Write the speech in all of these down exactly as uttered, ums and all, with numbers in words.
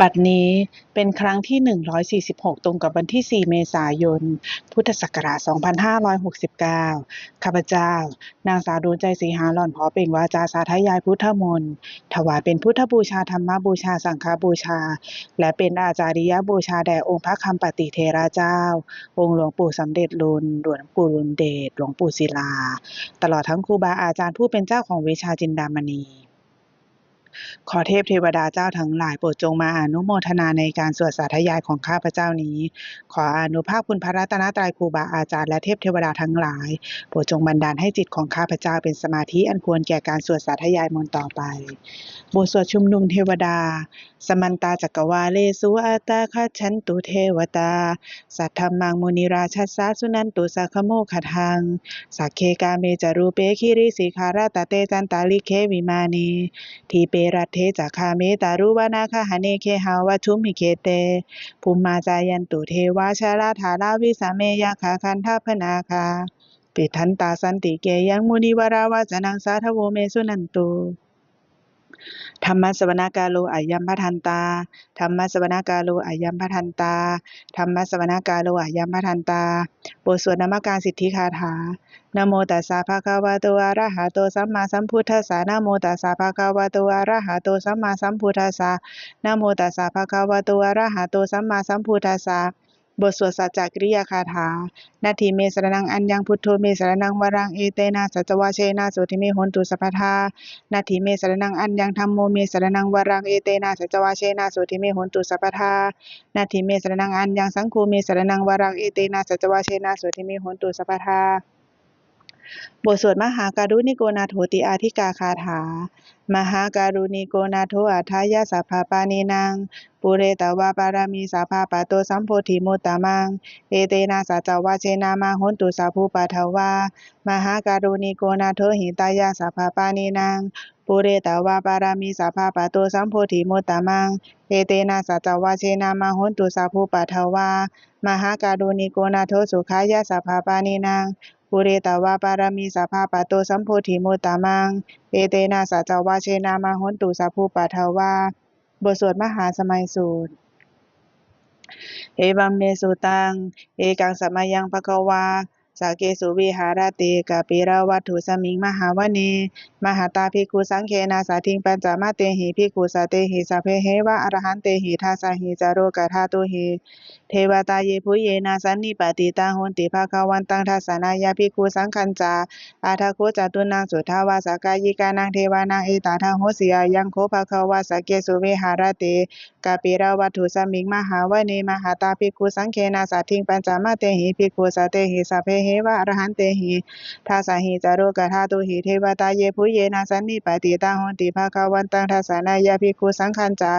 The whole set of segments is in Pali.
บัดนี้เป็นครั้งที่ หนึ่งร้อยสี่สิบหก ตรงกับวันที่ สี่ เมษายน พุทธศักราช สองพันห้าร้อยหกสิบเก้า ข้าพเจ้า นางสาวดวงใจ ศรีหาหล่อน ขอเปล่งวาจาสาธยายพุทธมนต์ ถวายเป็นพุทธบูชา ธรรมบูชา สังฆบูชา และเป็นอาจาริยบูชาแด่องค์พระคำปติเถระเจ้า องค์หลวงปู่สำเร็จลุน หลวงปู่ลุนเดช หลวงปู่ศิลา ตลอดทั้งครูบาอาจารย์ผู้เป็นเจ้าของวิชาจินดามณี ขอเทพเทวดาเจ้าทั้งหลายโปรดจงมาอนุโมทนาในการสวดสาธยายของข้าพเจ้านี้ ขออานุภาพคุณพระรัตนตรัย ครูบาอาจารย์และเทพเทวดาทั้งหลาย โปรดจงบันดาลให้จิตของข้าพเจ้าเป็นสมาธิอันควรแก่การสวดสาธยายมนต์ต่อไป บทสวดชุมนุมเทวดา Samantā cakkavāḷesu atrāgacchantu devatā, saddhammaṃ munirājassa suṇantu saggamokkhadaṃ. Sagge kāme ca rūpe girisikharataṭe cantalikkhe vimāne, dīpe raṭṭhe ca gāme taruvanagahane gehavatthumhi khette, bhummā cāyantu devā jalathalavisame yakkhagandhabbanāgā, tiṭṭhantā santike yaṃ munivaravacanaṃ sādhavo me suṇantu. Dhammassavanakālo ayambhadantā. Dhammassavanakālo ayambhadantā. Dhammassavanakālo ayambhadantā. บทสวดนมการสิทธิคาถา Namo tassa bhagavato arahato sammāsambuddhassa. Namo tassa bhagavato arahato sammāsambuddhassa. Namo tassa bhagavato arahato sammāsambuddhassa. บทสวดสัจจกิริยาคาถา Natthi me saraṇaṃ aññaṃ, buddho me saraṇaṃ varaṃ, etena saccavajjena sotthi me hotu sabbadā. Natthi me saraṇaṃ aññaṃ, dhammo me saraṇaṃ varaṃ, etena saccavajjena sotthi me hotu sabbadā. Natthi me saraṇaṃ aññaṃ, saṅgho me saraṇaṃ varaṃ, etena saccavajjena sotthi me hotu sabbadā. บทสวดมหาการุณิโกนาโถติอาทิกาคาถา Mahākāruṇiko nātho atthāya sabbapāṇinaṃ, pūretvā pāramī sabbā patto sambodhimuttamaṃ, etena saccavajjena mā hontu sabbupaddavā. Mahākāruṇiko nātho hitāya sabbapāṇinaṃ, pūretvā pāramī sabbā patto sambodhimuttamaṃ, etena saccavajjena mā hontu sabbupaddavā. Mahākāruṇiko nātho sukhāya sabbapāṇinaṃ, pūretvā pāramī sabbā patto sambodhimuttamaṃ, etena saccavajjena mā hontu sabbupaddavā. บทสวดมหาสมัยสูตร Evaṃ me sutaṃ. Ekaṃ samayaṃ bhagavā sakkesu viharati kapilavatthusmiṃ mahāvane mahatā bhikkhusaṅghena saddhiṃ pañcamattehi bhikkhusatehi sabbeheva arahantehi. Dasahi ca lokadhātūhi devatā yebhuyyena sannipatitā honti bhagavantaṃ dassanāya bhikkhusaṅghañca. Atha kho catunnaṃ suddhāvāsakāyikānaṃ devānaṃ etadahosi: Ayaṃ kho bhagavā sakkesu viharati kapilavatthusmiṃ mahāvane mahatā bhikkhusaṅghena saddhiṃ pañcamattehi bhikkhusatehi sabbeheva arahantehi. Dasahi ca lokadhātūhi devatā yebhuyyena sannipatitā honti bhagavantaṃ dassanāya bhikkhusaṅghañca.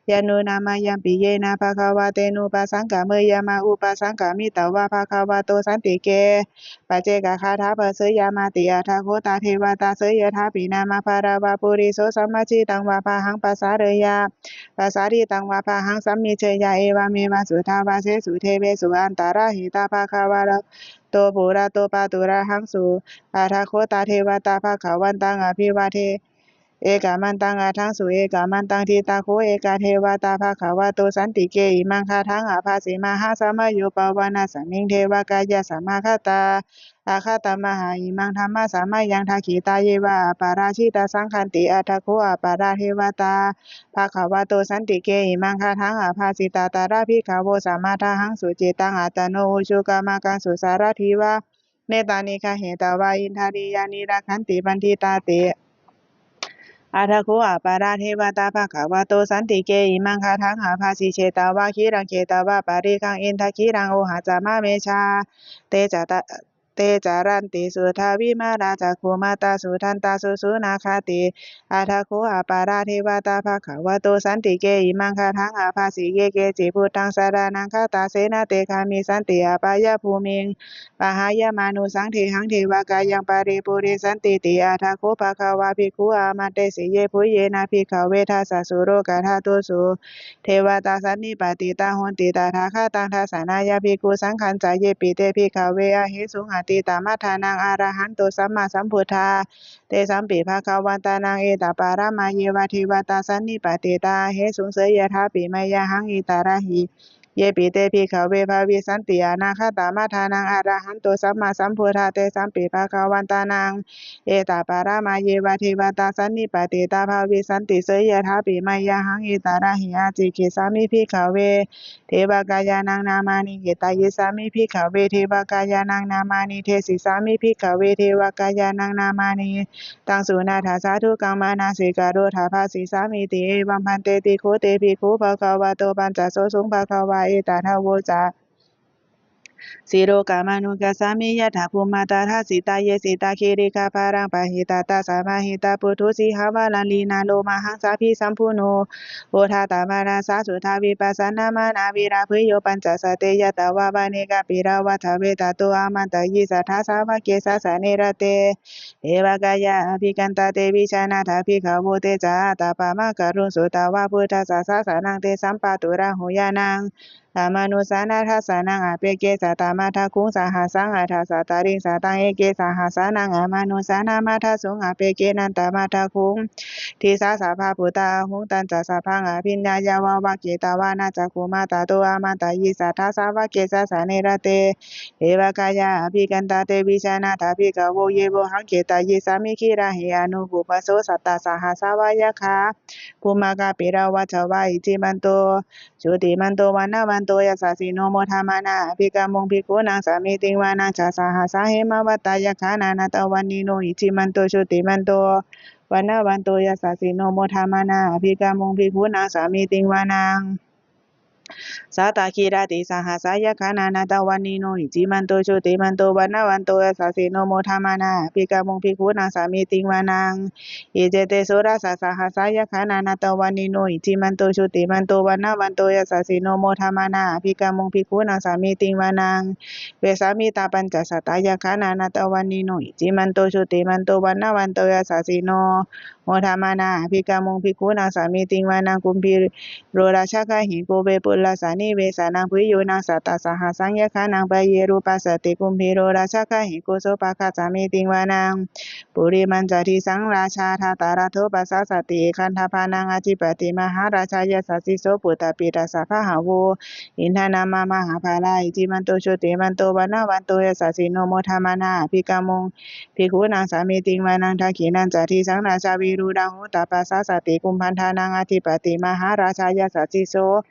Yannūna mayampi yena bhagavā tenupasaṅkameyyāma, upasaṅkamitvā bhagavato santike paccekagāthā bhāseyyāmāti. Atha kho tā devatā seyyathāpi nāma balavā puriso sammiñjitaṃ vā bāhaṃ pasāreyya, pasāritaṃ vā bāhaṃ sammiñjeyya, evameva suddhāvāsesu devesu antarahitā bhagavato purato pāturahaṃsu. Atha kho tā devatā bhagavantaṃ abhivāde ekamantaṃ aṭṭhaṃsu. Ekamantaṃ ṭhitā kho ekā devatā bhagavato santike imaṃ gāthaṃ abhāsi: Mahāsamayo pavanasmiṃ devakāyā samāgatā, āgatamha imaṃ dhammasamayaṃ dakkhitāyeva aparājitasaṅghanti. Atha kho aparā devatā bhagavato santike imaṃ gāthaṃ abhāsi: Tatra bhikkhavo samādahaṃsu cittaṃ attano ujukamakaṃsu, sārathīva nettāni gahetvā indriyāni rakkhanti paṇḍitāti. Atha kho aparā devatā bhagavato santike imaṃ gāthaṃ abhāsi: Chetvā khīlaṃ chetvā palighaṃ indakhīlaṃ ohaccamanejā, te ca ta- te caranti suddhā vimalā cakkhumatā sudantā susunāgāti. Atha kho aparā devatā bhagavato santike imaṃ gāthaṃ abhāsi: Ye keci buddhaṃ saraṇaṃ gatāse, na te gamissanti apāyabhūmiṃ, pahāya mānusaṃ dehaṃ devakāyaṃ paripūressantīti. Atha kho bhagavā bhikkhū āmantesi: Yebhuyyena bhikkhave dasasu lokadhātūsu devatā sannipatitā honti tathāgataṃ dassanāya bhikkhusaṅghañca. Yepi te bhikkhave ahesuṃ atītamaddhānaṃ arahanto sammāsambuddhā. Tesampi bhagavantānaṃ etaparamāyeva devatā sannipatitā ahesuṃ seyyathāpi mayhaṃ etarahi. Yepi te bhikkhave bhavissanti anāgatamaddhānaṃ arahanto sammāsambuddhā, tesampi bhagavantānaṃ etaparamāyeva devatā sannipatitā bhavissanti seyyathāpi mayhaṃ etarahi. Ācikkhissāmi bhikkhave devakāyānaṃ nāmāni, kittayissāmi bhikkhave devakāyānaṃ nāmāni, desissāmi bhikkhave devakāyānaṃ nāmāni, taṃ suṇātha sādhukaṃ manasikarotha bhāsissāmīti. Evaṃ bhanteti kho te bhikkhū bhagavato paccassosuṃ. Bhagavā etadavoca: Silokamanukassāmi, yattha bhummā tadassitā; ye sitā girigabbharaṃ, pahitattā samāhitā. Puthū sīhāva sallīnā, lomahaṃsābhisambhuno; odātamanasā suddhā, vippasannamanāvilā. Bhiyyo pañcasate ñatvā, vane kāpilavatthave; tato āmantayi satthā, sāvake sāsane rate. Devakāyā abhikkantā, te vijānātha bhikkhavo. Te ca ātappamakaruṃ, sutvā buddhassa sāsanaṃ; tesampāturahu ñāṇaṃ, amanussāna dassanaṃ. Appeke satamaddakkhuṃ, sahassaṃ atha sattariṃ; sataṃ eke sahassānaṃ, amanussānamaddasuṃ. Appekenantamaddakkhuṃ, disā sabbā phuṭā ahuṃ; tañca sabbaṃ abhiññāya, vavakkhitvāna cakkhumā; tato āmantayi satthā, sāvake sāsane rate. Devakāyā abhikkantā, te vijānātha bhikkhavo; ye vohaṃ kittayissāmi, girāhi anupubbaso. Sattasahassā va yakkhā, bhummā kāpilavatthavā; iccimanto jutimanto, vaṇṇavanto yasassino; modamānā abhikkāmuṃ, bhikkhūnaṃ samitiṃ vanaṃ. Chasahassā hemavatā, yakkhā nānattavaṇṇino; iccimanto jutimanto, vaṇṇavanto yasassino; modamānā abhikkāmuṃ, bhikkhūnaṃ samitiṃ vanaṃ. Sātāgirā tisahassā, yakkhā nānattavaṇṇino; iccimanto jutimanto, vaṇṇavanto yasassino; modamānā abhikkāmuṃ, bhikkhūnaṃ samitiṃ vanaṃ. Iccete soḷasasahassā, yakkhā nānattavaṇṇino; iccimanto jutimanto, vaṇṇavanto yasassino; modamānā abhikkāmuṃ, bhikkhūnaṃ samitiṃ vanaṃ. Vessāmittā pañcasatā, yakkhā nānattavaṇṇino; iccimanto jutimanto, vaṇṇavanto yasassino; modamānā abhikkāmuṃ, bhikkhūnaṃ samitiṃ vanaṃ. Kumbhīro rājagahiko, vepullassa nivesanaṃ; bhiyyo naṃ satasahassaṃ, yakkhānaṃ payirupāsati; kumbhīro rājagahiko, sopāga samitiṃ vanaṃ. Purimañca disaṃ rājā, dhataraṭṭho pasāsati; gandhabbānaṃ ādhipati, mahārājā yasassi so. Puttāpi tassa bahavo, indanāmā mahabbalā; iccimanto jutimanto, vaṇṇavanto yasassino; modamānā abhikkāmuṃ, bhikkhūnaṃ samitiṃ vanaṃ. Dakkhiṇañca disaṃ rājā, virūḷho tappasāsati; kumbhaṇḍānaṃ ādhipati, mahārājā yasassi so.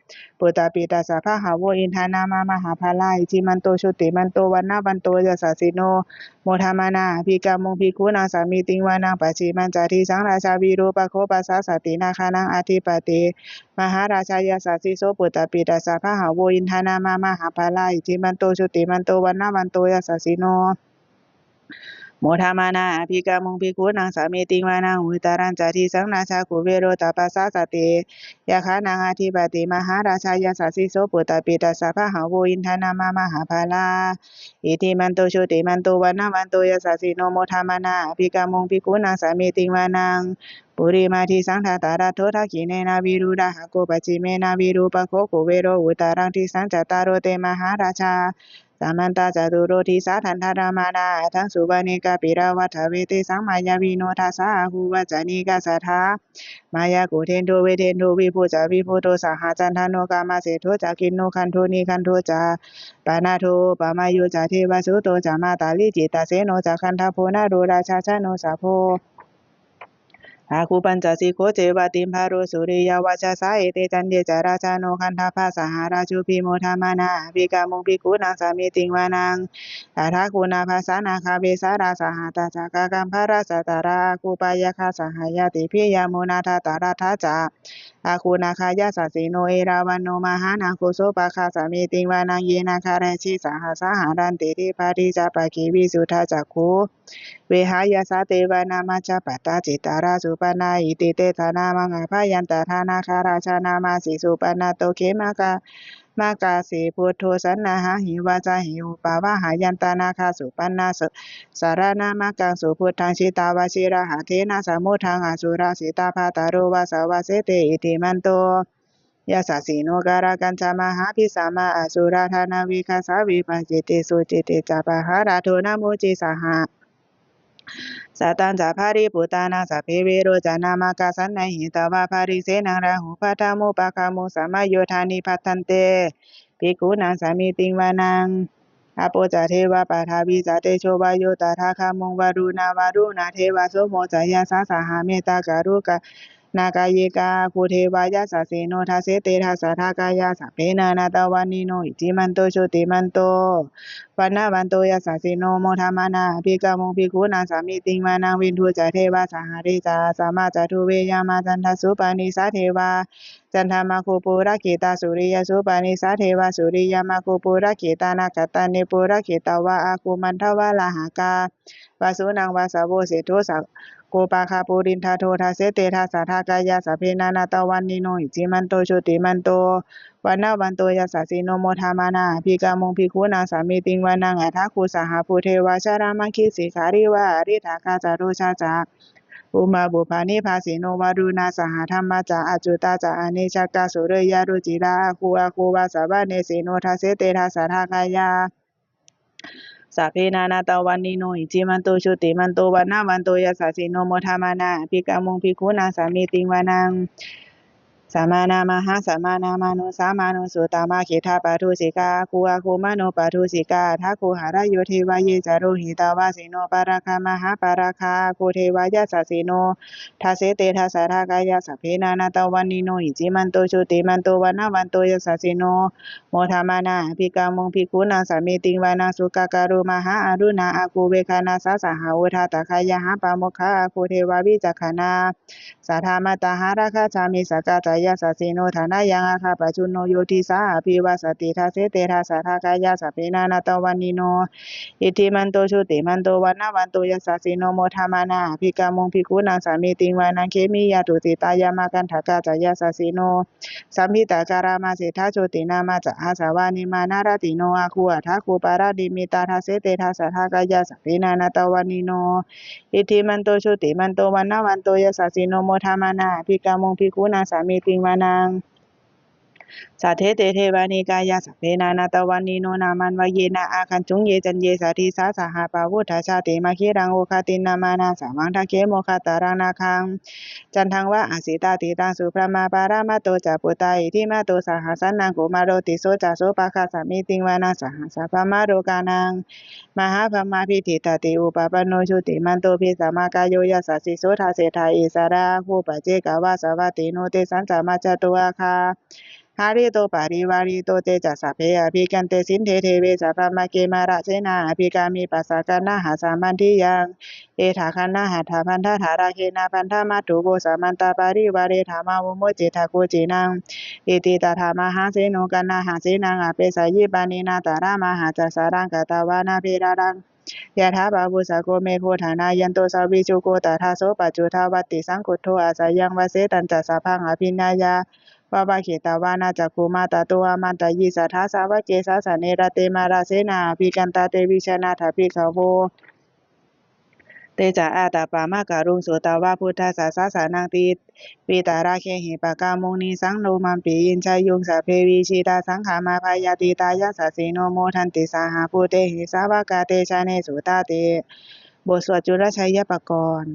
Puttāpi tassa bahavo, indanāmā mahabbalā; iccimanto jutimanto, vaṇṇavanto yasassino; modamānā abhikkāmuṃ, bhikkhūnaṃ samitiṃ vanaṃ. Pacchimañca disaṃ rājā, virūpakkho pasāsati; nāgānaṃ ādhipati, mahārājā yasassi so. Puttāpi tassa bahavo, indanāmā mahabbalā; iccimanto jutimanto, vaṇṇavanto yasassino; modamānā abhikkāmuṃ, bhikkhūnaṃ samitiṃ vanaṃ. Uttarañca disaṃ rājā, kuvero tappasāsati; yakkhānaṃ ādhipati, mahārājā yasassi so. Puttāpi tassa bahavo, indanāmā mahabbalā; iddhimanto jutimanto, vaṇṇavanto yasassino; modamānā abhikkāmuṃ, bhikkhūnaṃ samitiṃ vanaṃ. Purimadisaṃ dhataraṭṭho, dakkhiṇena virūḷhako; pacchimena virūpakkho, kuvero uttaraṃ disaṃ. Cattāro te mahārājā, samantā caturo disā; daddallamānā aṭṭhaṃsu, vane kāpilavatthave. Tesaṃ māyāvino dāsā, āgū vañcanikā saṭhā; māyā kuṭeṇḍu veṭeṇḍu, viṭū ca viṭuṭo saha; candano kāmaseṭṭho ca, kinnughaṇḍu nighaṇḍu ca; panādo opamañño ca, devasūto ca mātali; cittaseno ca gandhabbo, naḷo rājā janosabho; āgū pañcasikho ceva, timbarū suriyavacchasā. Ete caññe ca rājāno, gandhabbā saha rājubhi; modamānā abhikkāmuṃ, bhikkhūnaṃ samitiṃ vanaṃ. Athāgū nābhasā nāgā, vesālā sahatacchakā; kambalassatarā āgū, pāyāgā saha ñātibhi; yāmunā dhataraṭṭhā ca, āgū nāgā yasassino; erāvaṇo mahānāgo, sopāga samitiṃ vanaṃ. Ye nāgarāje sahasā haranti, dibbā dijā pakkhi visuddhacakkhū; vehāyasā te vanamajjhapattā, citrā supaṇṇā iti tesa nāmaṃ. Abhayantadā nāgarājānamāsi, supaṇṇato khemamakāsi buddho; saṇhāhi vācāhi upavhayantā, nāgā supaṇṇā saraṇamakaṃsu buddhaṃ. Jitā vajirahatthena, samuddaṃ asurā sitā; bhātaro vāsavassete, iddhimanto yasassino. Kālakañjā mahābhismā asurā dānaveghasā, vepacitti sucitti ca pahārādo namucī saha. Satañca baliputtānaṃ sabbe verocanāmakā, sannayhitvā baliṃ senaṃ rāhubhaddamupāgamuṃ, samayodāni bhaddante bhikkhūnaṃ samitiṃ vanaṃ. Āpo ca devā paṭhavī ca tejo vāyo tadāgamuṃ, varuṇā vāruṇā devā somo ca yasasā saha, mettākaruṇākāyikā āgū devā yasassino. Dasete dasadhā kāyā sabbe nānattavaṇṇino, iddhimanto jutimanto vaṇṇavanto yasassino, modamānā abhikkāmuṃ bhikkhūnaṃ samitiṃ vanaṃ. Veṇḍū ca devā sahalī ca asamā ca duve yamā, candassūpanisā devā candamāgū purakkhitā, suriyassūpanisā devā suriyamāgū purakkhitā, nakkhattāni purakkhitvā āgū mandavalāhakā, vasūnaṃ vāsavo seṭṭho sakkopāga purindado. Dasete dasadhā kāyā sabbe nānattavaṇṇino, iddhimanto jutimanto vaṇṇavanto yasassino, modamānā abhikkāmuṃ bhikkhūnaṃ samitiṃ vanaṃ. Athāgū sahabhū devā jalamaggisikhāriva, ariṭṭhakā ca rojā ca ummāpupphanibhāsino, varuṇā sahadhammā ca accutā ca anejakā, sūleyyarucirā āgū āgū vāsavanesino. Dasete dasadhā kāyā sabbe nānattavaṇṇino, iddhimanto jutimanto vaṇṇavanto yasassino, modamānā abhikkāmuṃ bhikkhūnaṃ samitiṃ vanaṃ. Samānā mahāsamānā mānusā mānusuttamā, khiḍḍāpadūsikā āgū āgū manopadūsikā, athāgū harayo devā ye ca lohitavāsino, pāragā mahāpāragā āgū devā yasassino. Dasete dasadhā kāyā sabbe nānattavaṇṇino, iddhimanto jutimanto vaṇṇavanto yasassino, modamānā abhikkāmuṃ bhikkhūnaṃ samitiṃ vanaṃ. Sukkā karumhā aruṇā āgū veghanasā saha, odātagayhā pāmokkhā āgū devā vicakkhaṇā, sadāmattā hāragajā missakā ca yasassino. Thanayaṃ āga pajjunno yo disā abhivassati. Dasete dasadhā kāyā sabbe nānattavaṇṇino, iddhimanto jutimanto vaṇṇavanto yasassino, modamānā abhikkāmuṃ bhikkhūnaṃ samitiṃ vanaṃ. Khemiyā tusitā yāmā kaṭṭhakā ca yasassino, lambitakā lāmaseṭṭhā jotināmā ca āsavā, nimmānaratino āgū athāgū paranimmitā. Dasete dasadhā kāyā sabbe nānattavaṇṇino, iddhimanto jutimanto vaṇṇavanto yasassino, modamānā abhikkāmuṃ bhikkhūnaṃ samitiṃ vanaṃ. Saṭṭhete devanikāyā sabbe nānattavaṇṇino, nāmanvayena āgañchuṃ ye caññe sadisā saha. Pavutthajātimakhilaṃ oghatiṇṇamanāsavaṃ, dakkhemoghataraṃ nāgaṃ candaṃva asitātitaṃ. Subrahmā paramatto ca puttā iddhimato saha, sanaṅkumāro tisso ca sopāga samitiṃ vanaṃ. Sahassabrahmalokānaṃ mahābrahmābhitiṭṭhati, upapanno jutimanto bhismākāyo yasassi so. Dasettha issarā āgū paccekavasavattino, tesañca majjhato āga hārito parivārito. Te ca sabbe abhikkante sinde deve sabrahmake, mārasenā abhikkāmi passa kaṇhassa mandiyaṃ. Etha gaṇhatha bandhatha rāgena bandhamatthu vo, samantā parivāretha mā vo muñcittha koci naṃ. Iti tattha mahāseno kaṇhasenaṃ apesayi, pāṇinā talamāhacca saraṃ katvāna bheravaṃ. Yathā pāvussako megho thanayanto savijjuko, tadā so paccudāvatti saṅkuddho asayaṃvase. Tañca sabbaṃ abhiññāya vavakkhitvāna cakkhumā, tato āmantayi satthā sāvake sāsane rate. Mārasenā abhikkantā te vijānātha bhikkhavo. Te ca ātappamakaruṃ sutvā buddhassa sāsanaṃ, vītarāgehi pakkāmuṃ nesaṃ lomampi iñjayuṃ. Sabbe vijitasaṅgāmā bhayātītā yasassino, modanti saha bhūtehi sāvakā te janesutāti. บทสวดจุลชัยปกรณ์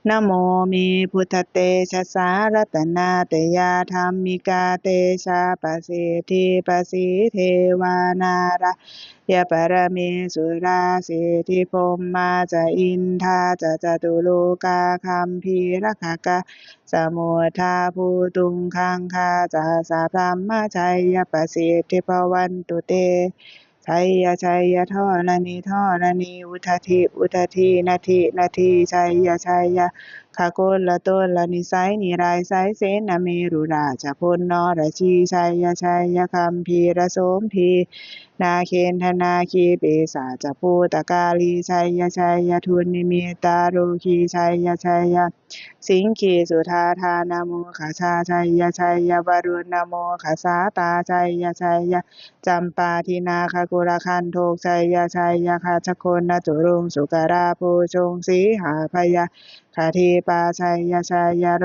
Namo me buddhatejasā ratanattayā dhammikā tejapasiddhi, pasīdevā nārā- -ya paramesurā siddhibrahmā ca indā ca catulokā gambhīrakkhakā samuddā bhūtuṃ gaṅgā ca sabrahmajayya pasiddhi bhavantu te. Jaya jaya dharaṇi dharaṇī udadhi udadhī nadi nadī, jaya jaya gagonlatonlanisai nirāi sai senamerurāja ponnarajī, jaya jaya gambhīrasombhī nāgendanāgī pisācabhūtakālī, jaya jaya dunnimittarogī, jaya jaya siṅgīsudādānamukhajā, jaya jaya varuṇamukhasātrā, jaya jaya campādināgakulagantho, jaya jaya gajjagonnacuruṃ sukarabhujaṅ sīhabyagghadīpā, jaya jaya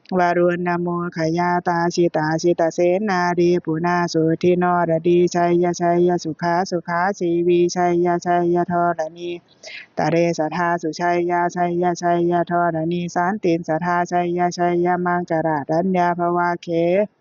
varuṇṇamukhayātrā jita jita senārī puna suddhi naradī jaya jaya sukhā sukhā jīvī jaya jaya dharaṇī tale sadā sujayā jaya jaya dharaṇī santin sadā jaya jaya maṅkarāj raññā bhavagge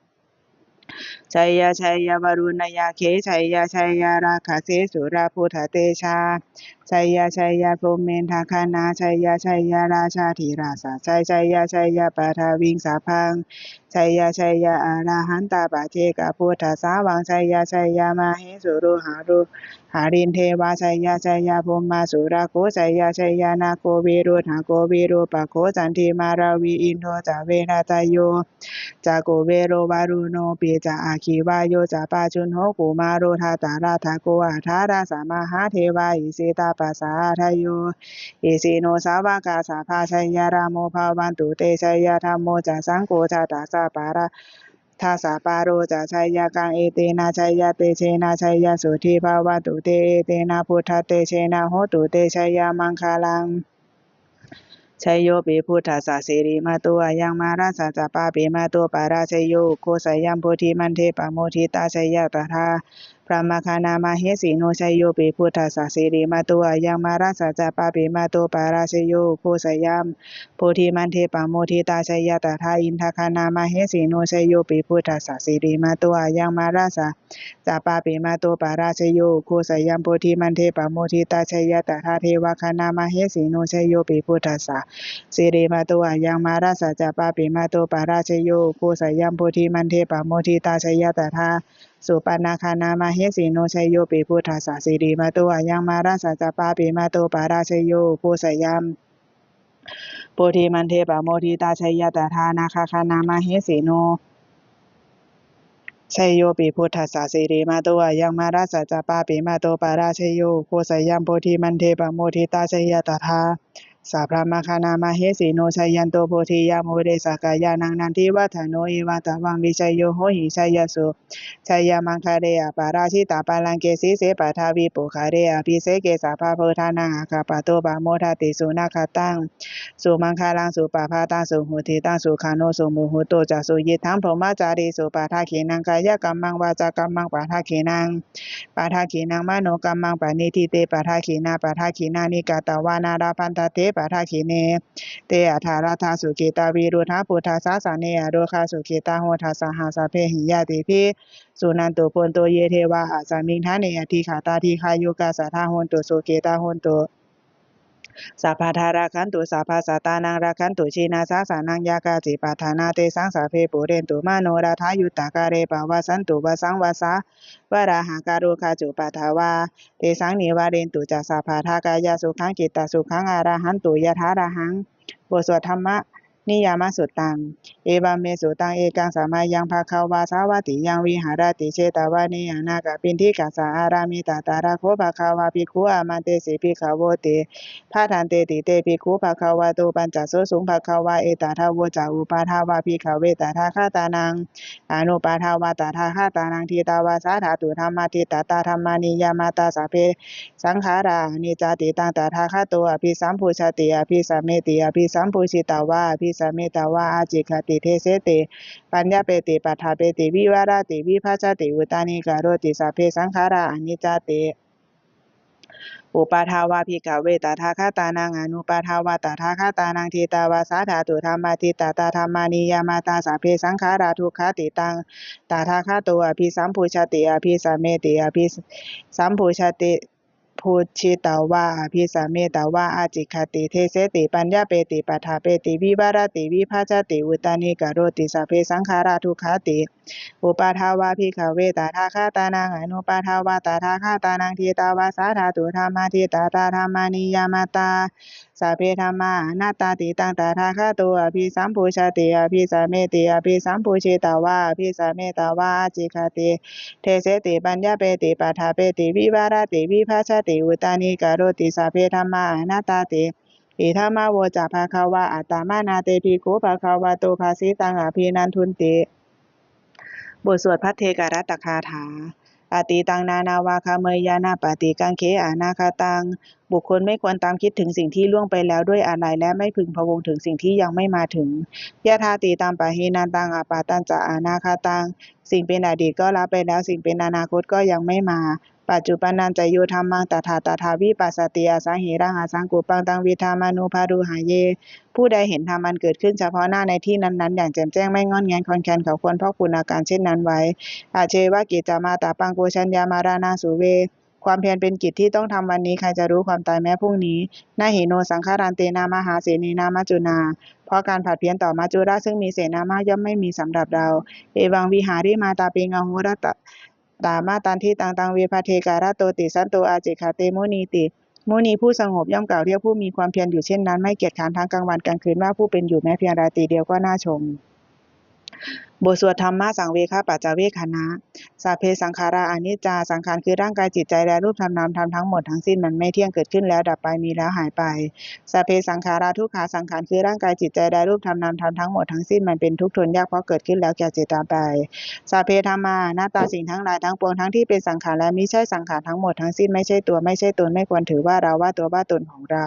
jaya jaya varuṇṇayakkhe jaya jaya rakkhase surabhūtatejā jaya jaya brahmendagaṇā jaya jaya rājādhirāja jaya jaya paṭhaviṃ sabbaṃ jaya jaya arahantā paccekabuddhasāvaṃ jaya jaya mahesuro haru harindevā jaya jaya brahmāsurakkho jaya jaya nāgo viruḷhako virūpakkho candimā ravi indo ca venateyyo ca kuvero varuṇopi ca aggi vāyo ca pājuṇho kumāro dhataraṭṭhako aṭṭhārasa mahādevā isitāpasa-ādayo isino sāvakā sabbā jaya rāmo bhavantu te jaya dhammo ca saṅgho ca dasapāla dasapālo ca jayakaṃ etena jayatejena jayasotthī bhavantu te etena buddhatejena hotu te jayamaṅgalaṃ. Jayopi buddhassa sirīmato ayaṃ mārassa ca pāpimato parājayo ugghosayaṃ bodhimaṇḍe pamoditā jaya tadā brahmagaṇā mahesino. Jayopi buddhassa sirīmato ayaṃ mārassa ca pāpimato parājayo ugghosayaṃ bodhimaṇḍe pamoditā jaya tadā indagaṇā mahesino. Jayopi buddhassa sirīmato ayaṃ mārassa ca pāpimato parājayo ugghosayaṃ bodhimaṇḍe pamoditā jaya tadā devagaṇā mahesino. Jayopi buddhassa sirīmato ayaṃ mārassa ca pāpimato parājayo ugghosayaṃ bodhimaṇḍe pamoditā jaya tadā supaṇṇagaṇā mahesino. Jayopi buddhassa sirīmato ayaṃ mārassa ca pāpimato parājayo ugghosayaṃ bodhimaṇḍe pamoditā jaya tadā nāgagaṇā mahesino. Jayopi buddhassa sirīmato ayaṃ mārassa ca pāpimato parājayo ugghosayaṃ bodhimaṇḍe pamoditā jaya tadā sabrahmagaṇā mahesino. Jayanto bodhiyā mūle sakyānaṃ nandivaḍḍhano evaṃ tvaṃ vijayo hohi jayassu jayamaṅgale aparājitapallaṅke sīse paṭhavipokkhare abhiseke sabbabuddhānaṃ aggappatto pamodati. Sunakkhattaṃ sumaṅgalaṃ supabhātaṃ suhuṭṭhitaṃ sukhaṇo sumuhutto ca suyiṭṭhaṃ brahmacārisu padakkhiṇaṃ kāyakammaṃ vācākammaṃ padakkhiṇaṃ padakkhiṇaṃ manokammaṃ paṇidhī te padakkhiṇā padakkhiṇāni katvāna labhantatthe padakkhiṇe. Te atthaladdhā sukhitā viruḷhā buddhasāsane arogā sukhitā hotha saha sabbehi ñātibhi. Suṇantu bhonto ye devā asmiṃ ṭhāne adhigatā dīghāyukā sadā hontu sukhitā hontu sabbadā rakkhantu sabbasattānaṃ rakkhantu jinasāsanaṃ. Yā kāci patthanā tesaṃ sabbe pūrentu manorathā yuttakāle pavassantu vassaṃ vassā valāhakā rogā cupaddavā tesaṃ nivārentu ca sabbadā. Kāyasukhaṃ cittasukhaṃ arahantu yathārahaṃ. บทสวดธรรมนิยามสุตตัง Evaṃ me sutaṃ. Ekaṃ samayaṃ bhagavā sāvatthiyaṃ viharati jetavane anāthapiṇḍikassa ārāme. Tatra kho bhagavā bhikkhū āmantesi bhikkhavoti. Bhadanteti te bhikkhū bhagavato paccassosuṃ. Bhagavā etadavoca. Uppādā vā bhikkhave tathāgatānaṃ anuppādā vā tathāgatānaṃ ṭhitāva sā dhātu dhammaṭṭhitatā dhammaniyāmatā sabbe saṅkhārā aniccāti. Taṃ tathāgato abhisambujjhati abhisameti abhisambujjhitvā abhisametvā ācikkhati deseti paññapeti paṭṭhapeti vivarati vibhajati uttānīkaroti sabbe saṅkhārā aniccāti. Uppādā vā bhikkhave tathāgatānaṃ anuppādā vā tathāgatānaṃ ṭhitāva sā dhātu dhammaṭṭhitatā dhammaniyāmatā sabbe saṅkhārā dukkhāti. Taṃ tathāgato abhisambujjhati abhisameti abhisambujjhati bujjhitvā abhisametvā ācikkhati deseti paññapeti paṭṭhapeti vivarati vibhajati uttānīkaroti sabbe saṅkhārā dukkhāti. Uppādā vā bhikkhave tathāgatānaṃ anuppādā vā tathāgatānaṃ ṭhitāva sā dhātu dhammaṭṭhitatā dhammaniyāmatā sabbe dhammā anattāti. Taṃ tathāgato abhisambujjhati abhisameti abhisambujjhitvā abhisametvā ācikkhati deseti paññapeti paṭṭhapeti vivarati vibhajati uttānīkaroti sabbe dhammā anattāti. Idamavoca bhagavā. Attamanā te bhikkhū bhagavato bhāsitaṃ abhinandunti. บทสวดภัทเทกรัตตคาถา atītaṃ nānvāgameyya nappaṭikaṅkhe anāgataṃ. บุคคลไม่ควรตามคิดถึงสิ่งที่ล่วงไปแล้วด้วยอาลัย และไม่พึงพะวงถึงสิ่งที่ยังไม่มาถึง Yadatītampahīnantaṃ appattañca anāgataṃ. สิ่งเป็นอดีตก็ละไปแล้ว สิ่งเป็นอนาคตก็ยังไม่มา Paccuppannañca yo dhammaṃ tattha tattha vipassati, asaṃhiraṃ asaṅkuppaṃ taṃ viddhā manubrūhaye. ผู้ใดเห็นธรรมอันเกิดขึ้นเฉพาะหน้าในที่นั้นๆ อย่างแจ่มแจ้ง ไม่ง่อนแง่นคลอนแคลน เขาควรพอกพูนอาการเช่นนั้นไว้ Ajjeva kiccamātappaṃ ko jaññā maraṇaṃ suve. ความเพียรเป็นกิจที่ต้องทำวันนี้ ใครจะรู้ความตายแม้พรุ่งนี้ Na hi no saṅgarantena mahāsenena maccunā. เพราะการผัดเพี้ยนต่อมัจจุราชซึ่งมีเสนามากย่อมไม่มีสำหรับเรา Evaṃvihārimātāpiṃ ahorattamatanditaṃ taṃ ve bhaddekarattoti santo ācikkhate munīti. มุนีผู้สงบย่อมกล่าวเรียกผู้มีความเพียรอยู่เช่นนั้น ไม่เกียจคร้านทั้งกลางวันกลางคืน ว่าผู้เป็นอยู่แม้เพียงราตรีเดียวก็น่าชม บทสวดธรรมสังเวคปัจจเวกขณะ Sabbe saṅkhārā aniccā. สังขารคือร่างกายจิตใจและรูปธรรมนามธรรมทั้งหมดทั้งสิ้นมันไม่เที่ยง เกิดขึ้นแล้วดับไป มีแล้วหายไป Sabbe saṅkhārā dukkhā. สังขารคือร่างกายจิตใจและรูปธรรมนามธรรมทั้งหมดทั้งสิ้นมันเป็นทุกข์ทนยาก เพราะเกิดขึ้นแล้วแก่เจ็บตายไป Sabbe dhammā anattā. สิ่งทั้งหลายทั้งปวงทั้งที่เป็นสังขารและมิใช่สังขารทั้งหมดทั้งสิ้นไม่ใช่ตัวไม่ใช่ตน ไม่ควรถือว่าเราว่าตัวว่าตนของเรา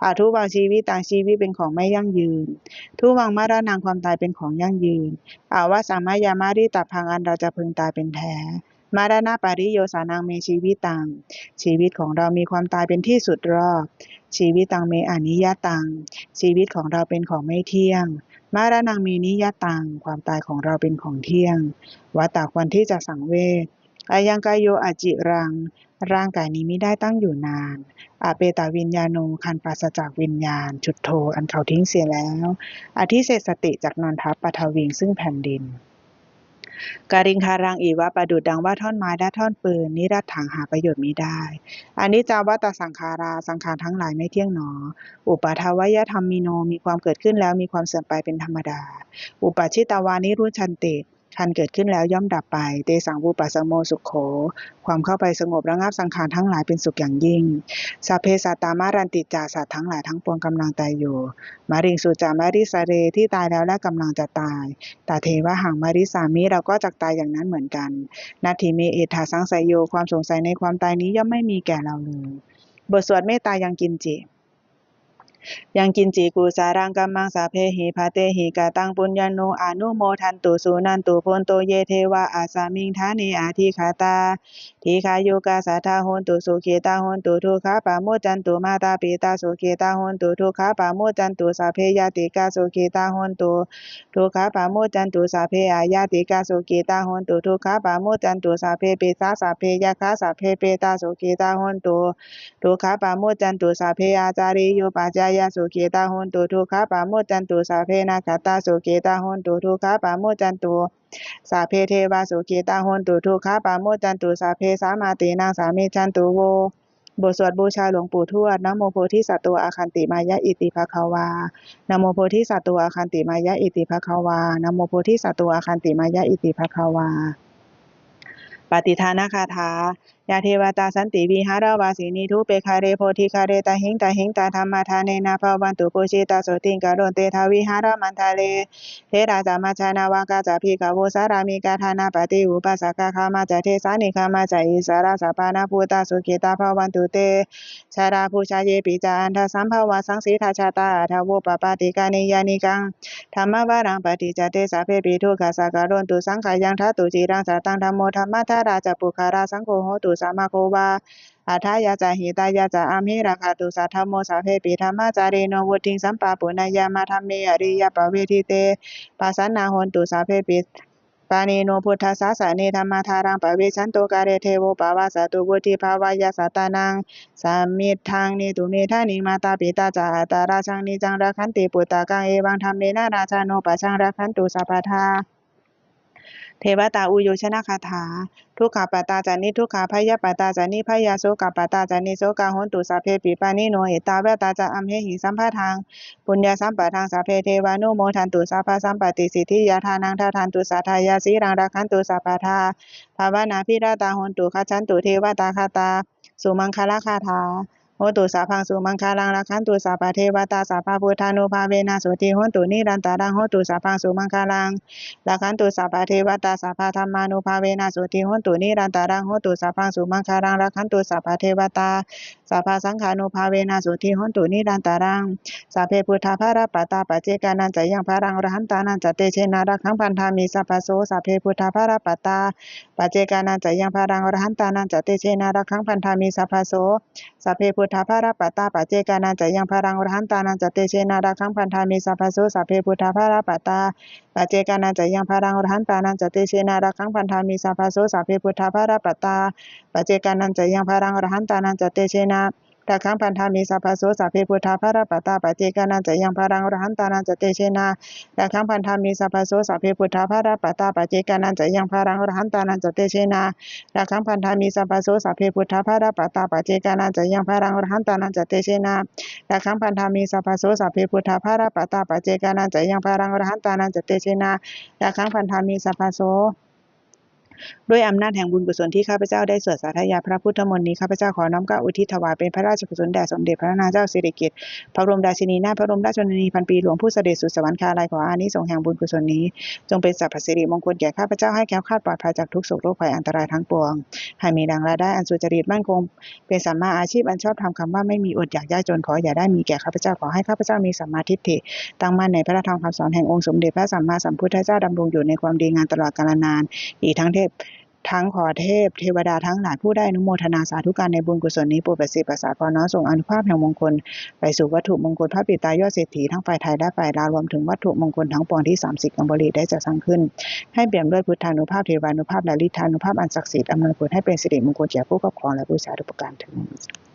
Adhuvaṃ jīvitaṃ. ชีวิตเป็นของไม่ยั่งยืน Dhuvaṃ maraṇaṃ. ความตายเป็นของยั่งยืน Avassaṃ mayā maritabbaṃ. อันเราจะพึงตายเป็นแท้ Maraṇapariyosānaṃ me jīvitaṃ. ชีวิตของเรามีความตายเป็นที่สุดรอบ Jīvitaṃ me aniyataṃ. ชีวิตของเราเป็นของไม่เที่ยง Maraṇaṃ me niyataṃ. ความตายของเราเป็นของเที่ยง Vata ควรที่จะสังเวช Ayaṃ kāyo aciraṃ. ร่างกายนี้มิได้ตั้งอยู่นาน Apetaviññāṇo. คันปราศจากวิญญาณ Chuḍḍho. อันเขาทิ้งเสียแล้ว Adhisessati. จักนอนทับ Paṭhaviṃ. ซึ่งแผ่นดิน Kaliṅgaraṃ iva. ประดุจดังว่าท่อนไม้และท่อนฟืน Niratthaṃ. หาประโยชน์มิได้ Aniccā vata saṅkhārā. สังขารทั้งหลายไม่เที่ยงหนอ Uppādavayadhammino. มีความเกิดขึ้นแล้วมีความเสื่อมไปเป็นธรรมดา Uppajjitvā nirujjhanti. คันเกิดขึ้นแล้วย่อมดับไป Tesaṃ vūpasamo sukho. ความเข้าไปสงบระงับสังขารทั้งหลายเป็นสุขอย่างยิ่ง Sabbe sattā maranti ca. สัตว์ทั้งหลายทั้งปวงกำลังตายอยู่ Mariṃsu ca marissare. ที่ตายแล้วและกำลังจะตาย Tathevāhaṃ marissāmi. เราก็จักตายอย่างนั้นเหมือนกัน Natthi me ettha saṃsayo. ความสงสัยในความตายนี้ย่อมไม่มีแก่เราเลย บทสวดเมตตายังกิญจิ Yaṃ kiñci kusalaṃ kammaṃ sabbehi katehi kataṃ puññaṃ no anumodantu suṇantu bhonto ye devā asmiṃ ṭhāne adhigatā dīghāyukā sadā hontu sukhitā hontu dukkhā pamuccantu. Mātāpitā sukhitā hontu dukkhā pamuccantu. Sabbe ñātikā sukhitā hontu dukkhā pamuccantu. Sabbe aññātikā sukhitā hontu dukkhā pamuccantu. Sabbe pisā sabbe yakkhā sabbe petā sukhitā hontu dukkhā pamuccantu. Sabbe ācariyupajjhāyā sukhitā hontu dukkhā pamuccantu. Sabbe nakkhattā sukhitā hontu dukkhā pamuccantu. Sabbe devā sukhitā hontu dukkhā pamuccantu. Sabbasampattīnaṃ samijjhantu vo. บทสวดบูชาหลวงปู่ทวด Namo bodhisatto āgantimāya iti bhagavā. Namo bodhisatto āgantimāya iti bhagavā. Namo bodhisatto āgantimāya iti bhagavā. Pattidānagāthā. Yā devatā santi vihāravāsinī thūpe ghare bodhighare tahiṃ tahiṃ tā dhammadānena bhavantu pūjitā sotthiṃ karontedha vihāramaṇḍale. Therā ca majjhā navakā ca bhikkhavo sārāmikā dānapatī upāsakā gāmā ca desā nigamā ca issarā sappāṇabhūtā sukhitā bhavantu te. Jalābujā yepi ca aṇḍasambhavā saṃsitā jātā athavopapātikā niyyānikaṃ dhammavaraṃ paṭicca te sabbepi dukkhassa karontu saṅkhayaṃ. Ṭhātu ciraṃ sataṃ dhammo dhammaddharā ca puggalā saṅgho hotu samaggo va atthāya ca hitāya ca. Amhe rakkhatu saddhammo sabbepi dhammacārino vuḍḍhiṃ sampāpuṇeyyāma dhamme ariyappavedite. Pasannā hontu sabbepi pāṇino buddhasāsane dhammadharaṃ pavecchanto kāle devo pavassatu vuḍḍhibhāvāya sattānaṃ samiddhaṃ. Netumedaniṃ mātā pitā ca atrajaṃ niccaṃ rakkhanti puttakaṃ evaṃ dhammena rājāno pajaṃ rakkhantu sabbadā. Devatāuyyojanagāthā. Dukkhappattā ca niddukkhā bhayappattā ca nibbhayā sokappattā ca nissokā hontu sabbepi pāṇino. Ettāvatā ca amhehi sambhataṃ puññasampadaṃ sabbe devānumodantu sabbasampattisiddhiyā. Dānaṃ dadantu saddhāya sīlaṃ rakkhantu sabbadā bhāvanābhiratā hontu gacchantu devatāgatā. Sumaṅgalagāthā. hotu sabbaṃ sumaṅgalaṃ, rakkhantu sabbadevatā, sabbabuddhānubhāvena sotthī hontu nirantaraṃ. Hotu sabbaṃ sumaṅgalaṃ, rakkhantu sabbadevatā, sabbadhammānubhāvena sotthī hontu nirantaraṃ. Hotu sabbaṃ sumaṅgalaṃ, rakkhantu sabbadevatā, sabbasaṅghānubhāvena sotthī hontu nirantaraṃ. Sabbe buddhā balappattā, paccekānañca yaṃ balaṃ, arahantānañca tejena rakkhaṃ bandhāmi sabbaso. Sabbe buddhā balappattā, paccekānañca yaṃ balaṃ, arahantānañca tejena rakkhaṃ bandhāmi sabbaso. Sabbe buddhā balappattā, paccekānañca yaṃ balaṃ, arahantānañca tejena rakkhaṃ bandhāmi sabbaso. Sabbe buddhā balappattā, paccekānañca yaṃ balaṃ, arahantānañca tejena rakkhaṃ bandhāmi sabbaso. Sabbe buddhā balappattā, paccekānañca yaṃ balaṃ, arahantānañca tejena rakkhaṃ bandhāmi sabbaso. Sabbe buddhā balappattā, paccekānañca yaṃ balaṃ, arahantānañca tejena rakkhaṃ bandhāmi sabbaso. Sabbe buddhā balappattā, paccekānañca yaṃ balaṃ, arahantānañca tejena rakkhaṃ bandhāmi sabbaso. Sabbe buddhā balappattā, paccekānañca yaṃ balaṃ, arahantānañca tejena rakkhaṃ bandhāmi sabbaso. Sabbe buddhā balappattā, paccekānañca yaṃ balaṃ, arahantānañca tejena rakkhaṃ bandhāmi sabbaso. ด้วยอำนาจแห่งบุญกุศลที่ข้าพเจ้าได้สวดสาธยายพระพุทธมนต์นี้ ข้าพเจ้าขอน้อมเกล้าอุทิศถวายเป็นพระราชกุศลแด่สมเด็จพระนางเจ้าสิริกิติ์ พระบรมราชินีนาถ พระบรมราชชนนีพันปีหลวง ผู้เสด็จสู่สวรรคาลัย ขออานิสงส์แห่งบุญกุศลนี้ จงเป็นสรรพสิริมงคลแก่ข้าพเจ้า ให้แคล้วคลาดปลอดภัยจากทุกข์โศกโรคภัยอันตรายทั้งปวง ให้มีแหล่งรายได้อันสุจริตมั่นคง เป็นสัมมาอาชีพอันชอบธรรม คำว่าไม่มีอดอยากยากจนขออย่าได้มีแก่ข้าพเจ้า ขอให้ข้าพเจ้ามีสัมมาทิฏฐิ ตั้งมั่นในพระธรรมคำสอนแห่งองค์สมเด็จพระสัมมาสัมพุทธเจ้า ดำรงอยู่ในความดีงามตลอดกาลนาน อีกทั้งเทพ ทั้งขอเทพเทวดาทั้งหลายผู้ได้อนุโมทนาสาธุการในบุญกุศลนี้ โปรดประสิทธิ์ประสาทพรน้อมส่งอานุภาพแห่งมงคล ไปสู่วัตถุมงคลพระปิดตายอดเศรษฐีทั้งฝ่ายไทยและฝ่ายลาว รวมถึงวัตถุมงคลทั้งปวงที่สามสิทธิ์กำบรีได้จัดสร้างขึ้น ให้เปี่ยมด้วยพุทธานุภาพ เทวานุภาพ และฤทธานุภาพอันศักดิ์สิทธิ์ อำนวยผลให้เป็นสิริมงคลแก่ผู้ครอบครองและบูชาทุกประการเทอญ